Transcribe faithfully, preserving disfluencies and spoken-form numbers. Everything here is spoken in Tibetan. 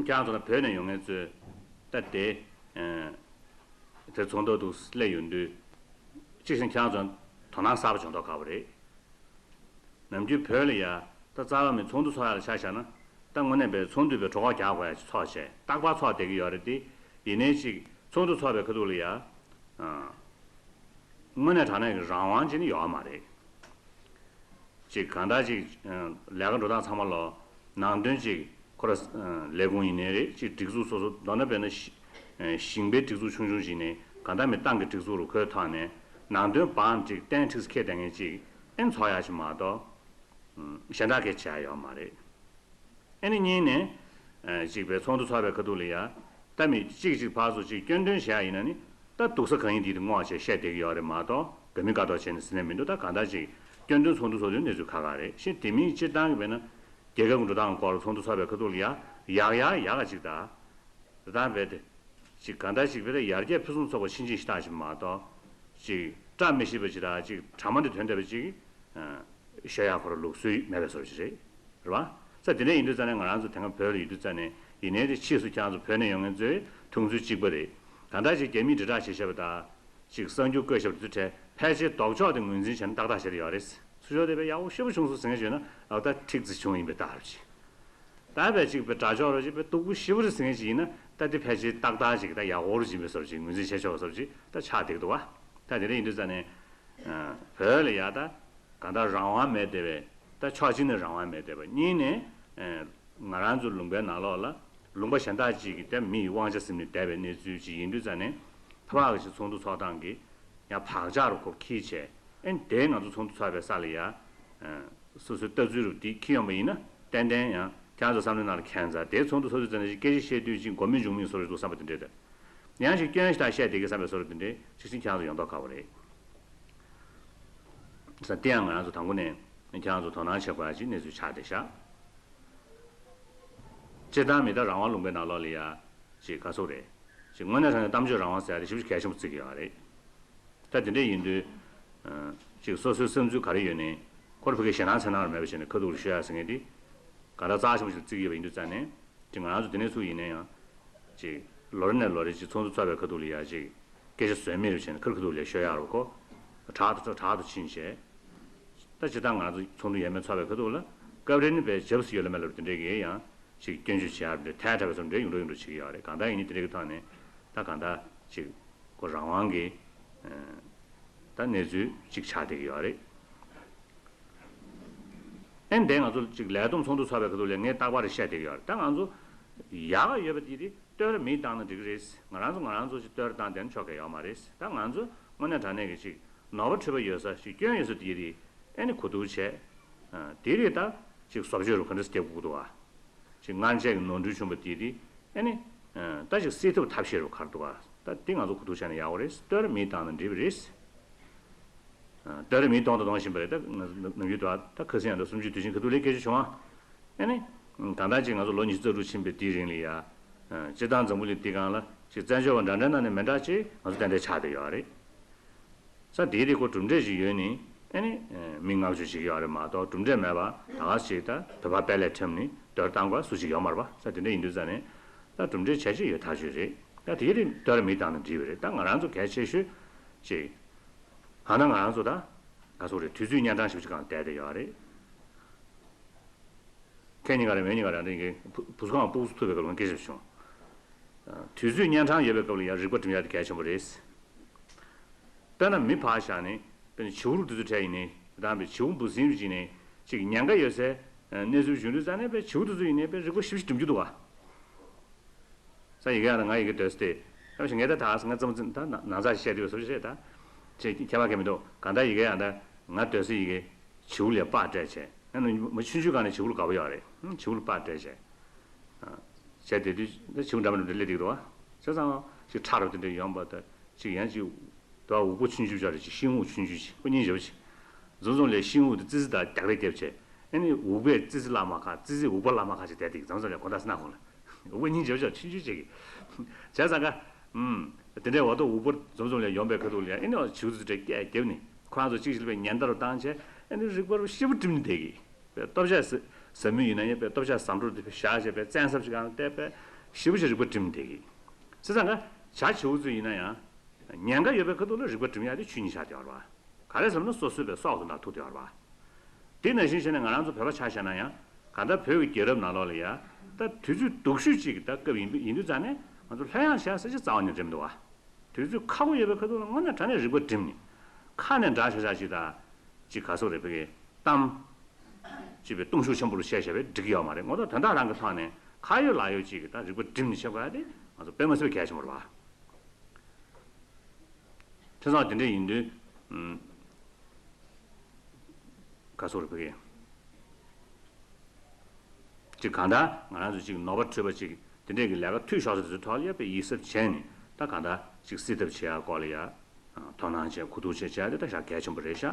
ཁྱེད་རང་ཚོ་ལ་བོད་ནས་ཡོང་མཁན་ཚོས་ད་དེ་དེ་ཚོགས་འདུ་འདུག་སླེབས་ཡོང་དུས་གཅིག་བཞིན་ཁྱེད་རང་ཚོ་དོ་སྣང་གསར་པ་བྱུང་མདོག་ཁ་པོ་རེད། ནམ་རྒྱུན་བོད་ལ་ཡ་ད་རྩ་བ་མི་ཚོགས་འདུ་ཚོགས་ཡག་ལ་ཆ་བཞག་ན་ད་དངོས་གནས་པའི་ཚོགས་འདུ་པའི་གྲོད་ཁོག་རྒྱག་དགོས་ཡ་ཅིག་ཚོགས་བྱས་རྟག་པར་ཚོགས་བསྡད་ཀྱི་ཡོད་རེད་དེ། ཡིན་ནའི་ཅིག་ཚོགས་འདུ་ཚོགས་པའི་ཁ་ཐུག་ལ་ཡ་དངོས་གནས་དྲང་གནས་ཀྱི་རང་དབང་ཅིག་ནི་ཡོད་མ་རེད། ཅིག་གང་ལྟར་ཅིག་ལས་ཀ་འགྲོ་སྟངས་ཚང་མ་ལོ་ནང་དོན་ཅིག་ཁོ་ར་ལས་ཁུངས་ཡིན་ནའི་རེད། ཅིག་སྒྲིག་འཛུགས་སོ་སོ་མདོར་ན་དཔེར་ན་ཞིང་པའི་སྒྲིག་འཛུགས་ཆུང་ཆུང་ཅིག་ནས་གང་ལྟར་མི་ཏང་གི་སྒྲིག་འཛུགས་རུ་ཁོའི་ཐོག་ནས་ནང་དོན་བང་ཅིག་གཏན་ཁྲིགས་སུ་འཁེལ་བསྡད་མཁན་ཅིག་ཨེན་ཚོགས་ཡག་ཅིག་མ་གཏོགས་གཞན་དག་གས་བྱས་ཡོད་མ་རེད། ཨེ་ནི་གཉིས་ནས། ཅིག་པའི་ཚོགས་འདུ་ཚོགས་པའི་ཁ་ཐུག་ལ་ཡ། ད་མི་གཅིག་གཅིག་ཕར་ཚུར་ཅིག་སྐྱོན་འདོན་བྱེད་ཡ་ཡིན་ན་ནི། ད་སྡུག་ས་གང་ཡིན་དེ་དེ་བསྔོགས་བྱས་བཤད་བསྡད་ཀྱི་ཡོད་རེད་མ་གཏོགས་དགའ་མི་དགའ་མདོག་བྱས་ནས་ཟེར་ནས་མི་འདུག་ད་གང་ལྟར་ཅིག་སྐྱོན་འདོན་ཚོགས་འདུ་ཚོགས་དུས་གནས་ཚུལ་ཁག་ཁག་རེད། གཞན་དེ་མིན་སྤྱིར་བཏང་གི་བས་ན། རྒྱལ་ཁབ་ཀྱི་འགྲོ་སྟངས་སྐོར་ལ་ཚོགས་འདུ་ཚོགས་པའི་ཁ་ཐུག་ལ་ཡ། ཡག་ཡག་ཡག་ག་ཅིག་ད། རེ་དང་བས་ཏེ། ཅིག་གང་ལྟར་ཅིག་བས་ཏེ་ཡར་རྒྱས་ཕུན་སུམ་ཚོགས་པ་ཕྱིན་ཅི་ཞིག་ལྟ་ཞིག་མ་གཏོགས། ཅིག་བཀྲ་མི་ཤིས་པ་ཅིག་དང་ཅིག་དྲ་མ་འདི་དོན་འདས་པ་ཅིག་ཤོད་ཡག་ཁོ་ར་ལུགས་སྲོལ་མེད་པའི་བཟོ་ཅིག་རེད། རེད་བ། ས་དེ་འདྲ་ཡིན་དུས་ཙ་ནས་ང་རང་ཚོ་དེ་སྔ་བོད་ལ་ཡོད་དུས་ཙ་ནས་ཡིན་ནའི་དེ་ཕྱིས་སུ་ཁྱེད་རང་ཚོ་བོད་ནས་ཡོང་མཁན་ཚོས་མཐོང་ཚུལ་གཅིག་པ་རེད། གང་ལྟར་ཅིག་རྒྱ་མིས་དྲིལ་བསྒྲགས་བྱེད་བཞག་པ་དང་། ཅིག་གསར་འགྱུར་བཀོད་བཞག་པ་དེ་ཚོ་གྲས་ཕལ་ཆེར་ལྡོག་ཕྱོགས་དེ་ངོས་འཛིན་བྱས་ནས་ཏག་ཏག་བྱས་ཏེ་ཡོད་རེད། ཚུར་ཕྱོགས་དེ་བས་ཡག་པོ་ཞེ་པོ་བྱུང་སོང་ཟེར་མཁན་བྱས་ན་ཨ་ད་ཁྲིག་ཙི་བྱུང་ཡིན་པའི་རྟགས་རེད། ད་བས་གཅིག་པའི་དགྲ་ཕྱོགས་རོ་གཅིག་པའི་སྡུག་པོ་ཞེ་པོ་རེད་ཟེར་མཁན་ཅིག་ཡིན་ན་ད་དེ་ཕལ་ཆེར་ཏག་ཏག་ཅིག་ད་ཡག་པོ་རུ་ཕྱིན་པའི་བཟོ་ཅིག་ངོས་འཛིན་བྱེད་ཆོག་བཟོ་ཅིག་ད་ཆགས་བསྡད་ཀྱི་འདུག་བ། ད་དེ་འདྲ་ཡིན་དུས་ཙ་ནས་བོད་ལ་ཡ་ད་གང་ལྟར་རང་དབང་མེད་བསྡད་པའི་ད་ཕྱོགས་གཅིག་ནས་རང་དབང་མེད་བསྡད་པ་གཉིས་ནས་ང་རང་ཚོ་ལུང་པའི་ནང་ལོགས་ལ་ལུང་པ་གཞན་དག་ཅིག་གིས་ད་མི་ཡི་དབང་ཆ་ཟིན་ནས་བསྡད་པའི་གནས་ཚུལ་ཅིག་ཡིན་དུས་ཙ་ནས་ཕ་བག་གི་ཅིག་ཚོགས་འདུ་ཚོགས་སྟངས་ཀྱི་ཡང་བག་ཆགས་རུ་ཁོ་འཁྱེར་བྱས་ཨེ་དེ་ང་ཚོ་ཚོགས་འདུ་ཚོགས་པའི་ས་ལ་ཡ། སོ་སོའི་ལྟ་ཚུལ་རུ་དེ་འཁྱེར་ཡོང་པ་ཡིན་ན་ཏན་ཏན་ཡང་ཁྱེད་ཚོ་བསམ་བློའི་ནང་ལ་ཁྱད་མཚར་དེ་ཚོགས་འདུ་ཚོགས་དུས་ཙམ་ནས་སྐད་ཆ་བཤད་དུས་ཅིག་མགོ་མི་འབྱུང་མིན་བཟོ་རེ་འདུག་བསམ་པ་དེ་འདྲས་དང་། ཡང་ཞིག་སྐྱོན་ཞིག་དང་བཤད་བསྡད་ཀྱི་བསམ་པའི་བཟོ་རེ་དེ་འདྲས་ཤིག་ཤིག་ཁྱེད་ཚོ་ཡོང་མདོག་ཁ་པོ་རེད། ས་དེ་ཡང་ང་རང་ཚོ་དང་པོ་ནས་ཁྱེད་ཚོ་དོ་སྣང་བྱེད་དགོས་ཡ་ཅིག་གནས་ཚུལ་ཆགས་བསྡད་ཤག་སྤྱིར་བཏང་མི་ད་རང་དབང་ལུང་པའི་ནང་ལོགས་ལ་ཡ་ཅིག་ག་ཚོད་རེད། ཅིག་དངོས་གནས་དྲང་གནས་གཏམ་བརྗོད་རང་དབང་ཟེར་ཡ་དེ་ཞེ་པོ་ཅིག་གལ་ཆེན་པོ་བརྩི་གི་ཡོད་རེད། ད་དེ་འདྲས་ཡིན་དུས། ཅིག་སོ་སོའི་བསམ་ཚུལ་ག་རེ་ཡོད་ནའི་ཁོ་ར་ཕ་གིའི་ཞེད་སྣང་འཚེར་སྣང་ར་མེད་པ་བྱས་ནས་ཁ་ཐུག་ལ་ཤོད་ཡ་ཟེར་མཁན་དེ། ག་ད་རྩ་ཆེན་པོ་ཞིག་བརྩི་གི་ཡོད་པ་ཡིན་དུས་ཙང་ནས་ཅིག་ང་རང་ཚོ་དེ་ནས་ཚུར་ཡིན་ན་ཡང་། ཅིག་ལོ་རེ་ནས་ལོ་རེ་ཅིག་ཚོགས་འདུ་ཚོགས་པའི་ཁ་ཐུག་ལ་ཡ་ཅིག་སྐད་ཆ་ཟོལ་མེད་ར་བྱས་ནས་ཁ་ར་ཁ་ཐུག་ལ་ཤོད་ཡ་རོ་ཁོ། དྲག་ཏུ་དྲག་ཏུ་ཕྱིན་བྱས། ད་སྤྱིར་བཏང་ང་ཚོ་ཚོགས་འདུ་ཡས་མས་ཚོགས་པའི་ཁ་ཐུག་ལ་སྐབས་རེ་ནི་བས་བྱབས་སུ་ཡོད་ལ་མེད་ལ་དེ་འདྲས་ཀྱི་ཡང་ཅིག་སྐྱོན་བརྗོད་བྱེད་ཡ་རེད་ཐལ་དྲགས་པའི་བཟོ་འདྲས་ཡོང་འགྲོ་ཡོང་འགྲོ་བྱེད་ཀྱི་ཡོད་རེད། གང་ལྟར་ཡིན་ནི་དེ་འདྲས་ཀྱི་ཐོག་ནས་ད་གང་ལྟར་ཅིག་ཁོ་རང་དབང་གི་ད་གནས་ཚུལ་ཅིག་ཆགས་བསྡད་ཀྱི་ཡོད་རེད། ཨེ་འདས་ང་ཚོ་ཅིག་ལས་བསྡོམས་ཚོགས་འདུ་ཚོགས་པའི་ཁ་ཐུག་ལ་ངས་རྟག་པར་བཤད་བསྡད་ཀྱི་ཡོད་རེད། ད་ང་ཚོ་ཡག་ག་ཡོད་པ་དེ་དེ་བསྟོད་ར་མི་བཏང་ན་འགྲིག་གི་རེད། ང་རང་ཚོ་ང་རང་ཚོ་ཅིག་བསྟོད་ར་བཏང་བསྡད་ན་ཆོག་གི་ཡོད་མ་རེད། ད་ང་ཚོ་དངོས་གནས་དྲང་གནས་ཀྱི་ཅིག་ནོར་བ་འཁྲུལ་པ་ཡོད་ས་ཞིག་སྐྱོན་ཡོད་ས་དེ་རེད། ཨེ་ནི་གོ་བསྡུར་བྱས། དེ་རེད་ད་ཅིག་བཟོ་བཅོས་རུ་ག་འདྲ་སེ་རྒྱབ་དགོས་ཀྱི་འདུག་ཨ། ཅིག་སྔར་བྱས་ཀྱི་ནོར་འཁྲུལ་བྱུང་བ་དེ་དེ་ཨེ་ནི། ད་ཅིག་སེལ་ཐབས་ཐབས་ཤེས་རུ་ག་རེ་འདུག་ཨ། ད་དེ་ང་ཚོ་གོ་བསྡུར་བྱས་ན་ཡག་པོ་རེད། བསྟོད་ར་མི་བཏང་ན་འགྲིག་པ་རེད། བསྟོད་ར་མི་གཏོང་དང་གཏོང་བཞིན་པ་རེད། ད་ནམ་རྒྱུན་དུ་ད་ཁ་སང་ཡང་ད་གསུམ་བཅུའི་དུས་ཆེན་ཁ་ཐུག་ལ་སྐད་ཆ་བྱུང་ཨ། ཨེ་ནི། ད་ལྟ་ཅིག་ང་ཚོ་ལོ་ཉི་ཤུ་རྩ་དྲུག་ཕྱིན་པའི་དེའི་རིང་ལ་ཡ། སྤྱིར་བཏང་འཛམ་བུ་གླིང་འདི་སྒང་ལ་ཅིག་བཙན་བྱོལ་བ་འདྲ་འདྲ་ན་ནི་མི་འདྲ་ཅིག་ང་ཚོ་ཏན་ཏན་ཆགས་བསྡད་ཡོད་རེད། ས་དེའི་རིགས་ཁོ་གྲུབ་འབྲས་ཅིག་ཡོད་ནི་ཨེ་ནི། མི་བསྔགས་བརྗོད་བྱེད་ཀྱི་ཡོད་རེད་མ་གཏོགས་གྲུབ་འབྲས་མེད་པ་ད་ག་ཞིག་ད་བོད་པ་དཔལ་ལས་ཁྲིམས་ནི་བསྟོད་ར་བཏང་དགོས་སུ་ཅིག་ཡོད་མ་རེད་པ། ས་དེ་འདྲ་ཡིན་དུས་ཙང་ནས་ད་གྲུབ་འབྲས་བྱས་ཅིག་ཡོད་ཐག་ཆོད་རེད། ད་དེའི་རིགས་བསྟོད་ར་མི་བཏང་ན་འགྲིག་པ་རེད། ད་ང་རང་ཚོ་གལ་ཆེ་ཤོས་ཅིག་ཧ་ན་ང་རང་ཚོ་ད་ག་ཚོད་རེད། དུས་ཚོད་གཉན་འཕྲང་ཞིག་ཅིག་སྒང་བསྡད་བསྡད་ཡོད་རེད། ཁྱེད་གཉིས་ཀ་རེད་མོ་གཉིས་ཀ་རེད་འདི་གི་བུ་བུ་གུ་སྒང་སྤུ་གུ་ཚོ་ཐུག་པའི་སྐབས་ལ་སྐད་ཆ་བྱུང་། དུས་ཚོད་གཉན་འཕྲང་ཡོད་པའི་སྐབས་ལ་ཡང་རིག་པ་སྒྲིམ་ཡ་དེ་གལ་ཆེན་པོ་རེད། དཔེར་ན་མི་ཕར་བཞག་ནས་དཔེར་ན་བྱིའུ་རུ་དེ་ཚོ་འཕྲད་ཡིན་ནའི་དེ་དང་བྱིའུ་འབུ་སྲིན་ཅིག་ནས་ཅིག་ཉེན་ཁ་ཡོད་སའི་གནས་ཚུལ་བྱུང་དུས་ཙང་ནས་དཔེ་བྱིའུ་དེ་ཚོ་ཡིན་ནའི་དཔེ་རིག་པ་ཞིབ་ཞིབ་སྒྲིམ་རྒྱུ་འདུག་ག་ས་ཡི་གེ་ཡང་ང་ཡི་གེ་འདོད་སྟེ། ཡང་ཞིག་ངས་ད་ད་ང་ཙམ་ཙམ་ད་ན་ཚ་ཞིག་བཤད་དུས་སོ་བཤད་ད། ཅེས་ཁྱད་པར་གལ་མི་འདུག་གང་ལྟར་ཡི་གེ་ཡང་ད་ང་འདོད་སའི་ཡི་གེ་བྱིའུ་ལ་པར་སྤྲད་བྱས། ཡང་ན་མ་ཆུང་ཆུང་སྒང་ནས་བྱིའུ་ལ་དགའ་པོ་ཡོད་རེད། བྱིའུ་ལ་པར་སྤྲད་བྱས། བྱས་དེ་དུས་ད་བྱིའུ་འདྲ་མི་འདྲ་སླེབས་བསྡད་འདུག་བ། བྱས་ཙང་ཅིག་ཁྲ་རུ་དེ་འདྲ་ཡོང་པ་ད་ཅིག་ཡང་ཅིག་ད་འུག་པ་ཆུང་ཆུང་ཅིག་རེད། ཅིག་ཤིང་འུག་ཆུང་ཆུང་ཅིག་ཁོ་སྙིང་རྗེ་པོ་ཅིག་འཛོམས་འཛོམས་ལ་ཤིང་འུག་དེ་ཙི་ཙི་དང་རྒྱག་རེས་རྒྱབ་བྱས། ཨ་ནི་འུག་པས་ཙི་ཙི་བརླག་མ་ཁ་ཙི་ཙི་འུག་པ་བརླག་མ་ཁ་ཅིག་བསྡད་དེ་འཛོམས་འཛོམས་ལ་དགོང་དག་སེ་ན་ཁོང་ལ། འུག་པ་སྙིང་རྗེ་པོ་ཅིག་ཆུང་ཆུང་ཅིག་གིས། བྱས་ཙང་ཀ། ཨུམ། དེ་འདྲའི་འོ་ད་འུག་པ་འཛོམས་འཛོམས་ལ་ཡོང་པའི་ཁ་ཐུག་ལ་ཡ་ཨེ་ནི་བྱིའུ་ཚོ་དེ་འདྲ་སྐད་རྒྱབ་ནས་ཁོ་རང་ཚོ་གཅིག་བྱས་པའི་ཉེན་བརྡ་རུ་བཏང་བྱས་ཨེ་ནི་རིག་པ་རུ་ཤེད་པོ་སྒྲིམ་ནས་བསྡད་གི། སྟོབས་ཆག་ཟེར་ ཟབ་མོ་ཡིན་ན་ཡང་པའི་སྟོབས་ཆགས་ཟབ་འགྲོ་དེ་བཞག་བྱས་པའི་བཙན་ཟབ་ཅིག་གང་བལྟས་པའི་ཞིབ་པོ་ཞིག་རིག་པ་བསྒྲིམས་བསྡད་ཀྱི། བྱས་ཙང་ཀ་བྱ་བྱེའུ་ཚོ་ཡིན་ན་ཡང་། ཉེན་ཁ་ཡོད་པའི་ཁ་ཐུག་ལ་རིག་པ་བསྒྲིམ་ཡག་དེ་ཆོས་ཉིད་ཆགས་བསྡད་ཡོད་རེད་བ། ག་རེ་ཟེར་ན་སོ་སོའི་པའི་སྲོག་དང་ཐུག་བསྡད་ཡོད་རེད་བ། དེ་ནང་བཞིན་བྱས་ནས་ང་རང་ཚོ་བོད་པ་ཆ་བཞག་ན་ཡང་གང་ལྟར་བོད་ཀྱི་རྒྱལ་རབས་ནང་ལོགས་ལ་ཡ། ད་དུས་ཚོད་སྡུག་ཤོས་ཅིག་གི་ད་སྐབས་ཡིན་པ་ཡིན་དུས་ཙང་ནས་ང་ཚོ་ལྷོད་ཡངས་བྱ་ཟེར་ཅིག་རྩ་བ་ནས་འགྲིམ་འདུག་བ། དུས་ཚོད་ཁག་པོ་ཡོད་པའི་ཁ་ཐུག་ལ་དངོས་གནས་དྲང་གནས་རིག་པ་བསྒྲིམས་ནས། ཁ་ནས་འདྲ་ཆགས་ཆགས་ཅིག་དང་། ཅིག་ག་སོགས་རེད་བོད་ཀྱི་གཏམ། ཅིག་པའི་སྟོང་ཤུགས་ཆེན་པོ་རུ་བཤད་བྱས་པས་འགྲིག་གི་ཡོད་མ་རེད། ངོ་ཐོག་དོན་དག་རང་གི་ཐོག་ནས་ཁ་ཡོད་ལག་ཡོད་ཅིག་གི་ད་རིག་པ་བསྒྲིམས་ནས་བཤད་དགོས་ཡ་དེ་ང་ཚོ་དཔེ་མ་སྲིད་པའི་གལ་ཆེན་པོ་རེད་བ། བྱས་ཙང་དེ་འདྲ་ཡིན་དུས། ཨུམ། ག་སོགས་རེད་བོད་ཀྱི། ཅིག་གང་ལྟར་ང་རང་ཚོ་ཅིག་ནོར་བ་འཁྲུལ་པ་ཅིག་དེ་འདྲས་ཀྱི་ལས་ཀ་འཐུས་ཤོར་ས་དེ་ཚོའི་ཐོག་ལ་ཡ་དཔེ་ཡིད་གཟབ་བྱས་ནས་ད་གང་ལྟར་ཅིག་སེལ་ཐབས་བྱེད་ཡ་སྐོར་ལ་ཡ། དོ་སྣང་བྱས་གོ་བསྡུར་བྱས་བྱས་ཏེ་ད་ཞག་གལ་ཆེན་པོ་རེད་ཤག